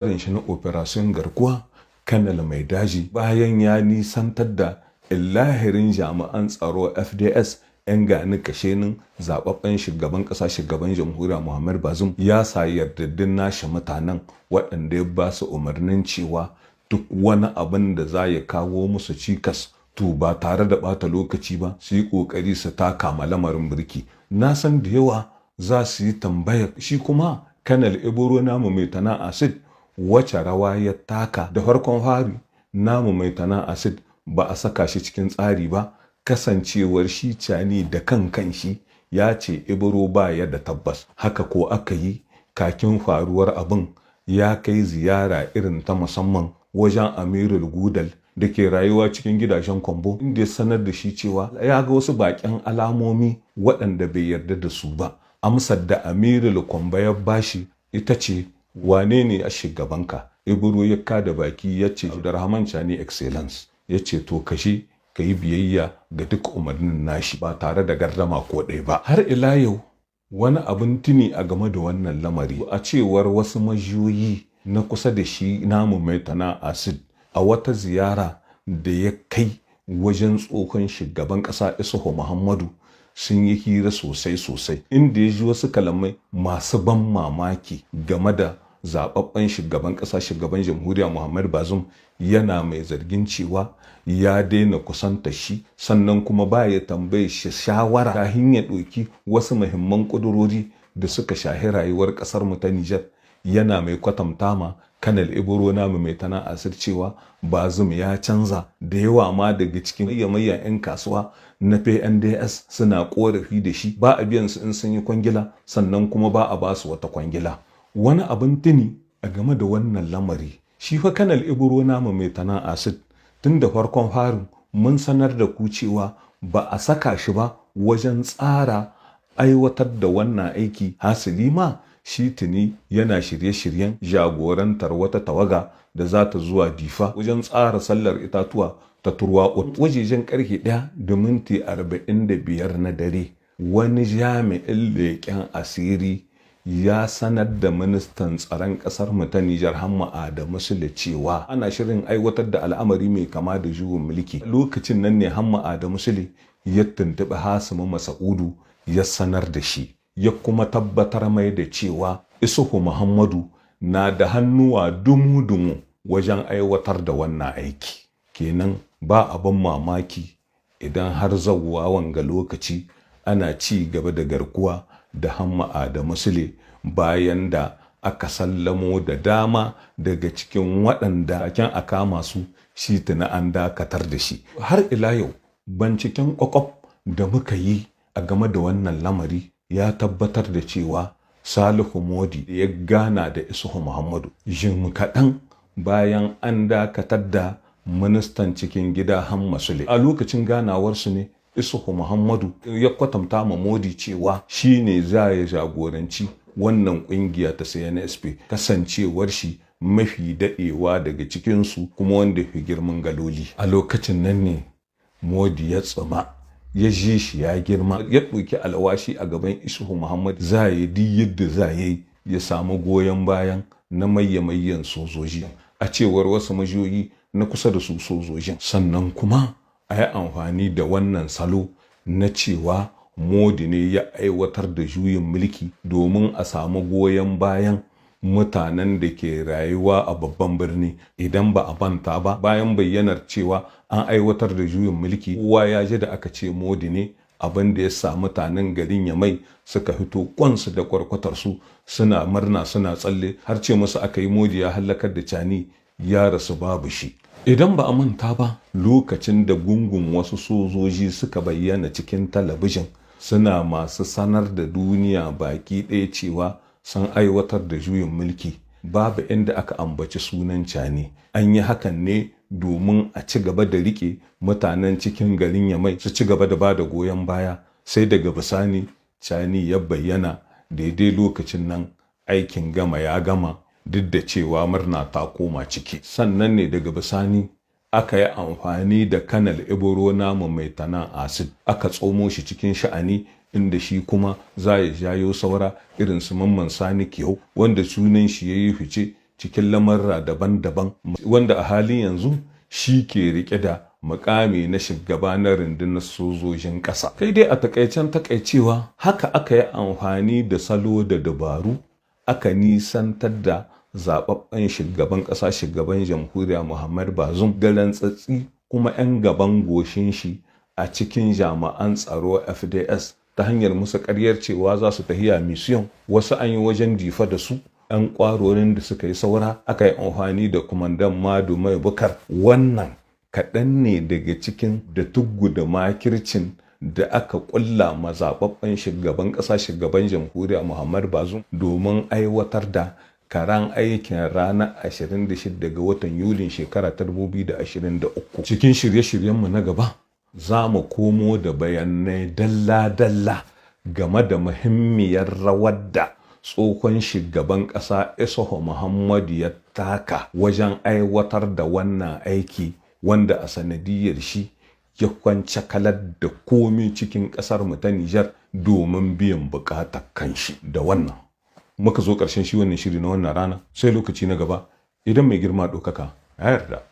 Tsarin shi na Operation Garkuwa, Kanal Mai Daji, bayan ya nisantar da illahirin jami'an tsaro FDS 'yan gani-kashenin zaɓaɓɓen shugaban ƙasa, shugaban jamhuriya Muhammad Bazoum, ya sa yardaddun nashi mutanen waɗanda ya ba su umarnin cewa duk wani abin da za ya kawo musu cikas, to ba tare da ɓata lokaci ba su yi ƙoƙari su taka ma lamarin birki. Na san da yawa za su yi tambaya, shi kuma Kanal Ibro namu mai tana acid, wace rawa ya taka? Da farkon fari, namu mai tana acid ba a saka shi cikin tsari ba, kasancewar shi Cani da kan kanshi ya ce Ibro ba ya da tabbas. Haka ko aka yi, kakin faruwar abin ya kai ziyara irin ta musamman wajen Amirul Gudal da ke rayuwa cikin gidajen Kwambo, inda ya sanar da shi cewa ya ga wasu baƙin alamomi waɗanda bai yarda da su ba. Amsar da Amirul Kwambo ya bashi ita ce: "Wane ne a shugabanka?" Ibro ya kada baki ya ce, "Abdurrahman Chani, Excellence." Ya ce, "To kashe ka yi biyayya ga duk umarnin nashi ba tare da gardama ko ɗaya ba." Har ila yau, wani abin tuni a game da wannan lamari, a cewar wasu majiyoyi na kusa da shi namu mai tana acid, a wata ziyara da ya kai wajen tsohon shugaban ƙasa Isuhu Muhammadu, sun yi hira sosai sosai, inda ya ji wasu kalamai masu ban mamaki game da zababben shugaban ƙasa, shugaban jamhuriya Muhammad Bazum, yana mai zargin cewa ya daina kusanta shi, sannan kuma ba ya tambaye shi shawara kafin ya ɗauki wasu muhimman ƙudurori da suka shahi rayuwar ƙasar mu ta Nijar. Yana mai kwatanta ma Kanal Ibro namu mai tana asir cewa Bazum ya canza. Da yawa ma daga cikin mayyan 'yan kasuwa na PNDS suna korafi da shi, ba a biyan su in sun yi kwangila, sannan kuma ba a ba su wata kwangila. Wani abin tuni a game da wannan lamari, shi fa Kanal Ibro namu mai tana acid, tun da farkon farin mun sanar da ku cewa ba a saka shi ba wajen tsara aiwatar da wannan aiki. Hasili ma shi tuni yana shirye-shiryen jagorantar wata tawaga da za ta zuwa Difa wajen tsara sallar itatuwa ta Turwa. Wajejen karfe 1:45 na dare, wani jami'in leƙen asiri ya sanar da ministan tsaron ƙasar mu ta Nijar, Hamma Adamu Sule, cewa ana shirin aiwatar da al'amari mai kama da juyin mulki. Lokacin nan ne Hamma Adamu Sule ya tuntuɓi Hasimu Masa'udu, ya sanar da shi, ya kuma tabbatar mai da cewa Isuhu Muhammadu na da hannuwa dumu-dumu wajen aiwatar da wannan aiki. Kenan ba abin mamaki idan har zawwa wanga lokaci ana ci gaba da garkuwa da Hamma Adamu Sule, bayan da aka sallamo da dama daga cikin waɗanda kan a kama su, shi tuna an dakatar da shi. Har ila yau, binciken kwakwaf da muka yi a game da wannan lamari ya tabbatar da cewa Salihu Modi ya gana da Isuhu Muhammadu jim kaɗan bayan an dakatar da ministan cikin gida Hamma Sule. A lokacin ganawarsu ne Isuhu Muhammadu ya kwatanta ma Modi cewa shi ne za ya jagoranci wannan kungiya ta CNSP, kasancewar shi mafi daɗewa daga cikinsu kuma wanda fi girman galoli. A lokacin nan ne Modi ya tsima, ya ji shi ya girma, ya ɗauki alwashi a gaban Isuhu Muhammad za ya di yadda za yi ya samu goyon bayan na mayya-mayyan sojoji, a cewar wasu majiyoyi na kusa da su sojojin, sannan kuma a yi amfani da wannan salo na cewa Modi ne ya aiwatar da juyin mulki domin a samu goyon bayan mutanen da ke rayuwa a babban birni. Idan ba a manta ba, bayan bayyanar cewa an aiwatar da juyin mulki, kowa ya ji da aka ce Modi ne, abin da ya sa mutanen garin Yamai suka fito kwansu da kwarkwatarsu suna murna, suna tsalle, har ce musu aka yi Modi ya hallakar da Cani, ya rasu babu shi. Idan ba a manta ba, lokacin da gungun wasu sojoji suka bayyana cikin talabijin suna masu sanar da duniya baki ɗaya cewa sun aiwatar da juyin mulki, babu inda aka ambaci sunan Cani. An yi hakan ne domin a ci gaba da rike mutanen cikin garin Yamai su ci gaba da ba da goyon baya. Sai daga bisani Cani ya bayyana. Daidai lokacin nan aikin gama ya gama, duk da cewa murna ta koma ciki. Sannan ne daga bisani aka yi amfani da Kanal Ibro namu mai tana acid, aka tsomo shi cikin sha'ani, inda shi kuma za ya jayo saura irin su Mamman Sani Kiyau, wanda sunan shi ya yi fice. cikin lamarra daban-daban, wanda a halin yanzu shi ke rike da mukami na shugaba na rundunar sojojin ƙasa. Kai dai a takaicen takaicewa, haka aka yi amfani da salo da dabaru aka nisantar da zababben shugaban ƙasa, shugaban jamhuriya Muhammad Bazum, da rantsatsi kuma 'yan gaban goshin shi a cikin jami'an tsaro FDS, ta hanyar musu ƙaryar cewa za su tahiya mission. Wasu an yi wajen Difa da su, 'yan kwarorin da suka yi saura aka yi amfani da kumandan Madu Mai Bukar. Wannan kaɗan ne daga cikin da tuggu da makircin da aka ƙulla mazaɓaɓɓen shugaban ƙasa, shugaban jamhuriya Muhammad Bazum, domin aiwatar da karan aikin ranar 26 ga watan Yulin shekara ta 2023. Cikin shirye-shiryenmu na gaba za mu komo da bayanai dalla-dalla game da muhimmiyar rawar da tsohon shugaban ƙasa Isuhu Muhammadu ya taka wajen aiwatar da wannan aiki, wanda a sanadiyar shi ya kwance kalar da komi cikin ƙasar mu ta Nijar domin biyan buƙatar kanshi. Da wannan muka zo ƙarshen shi wannan shiri na wannan rana, sai lokaci na gaba idan mai girma ɗaukaka ya yarda.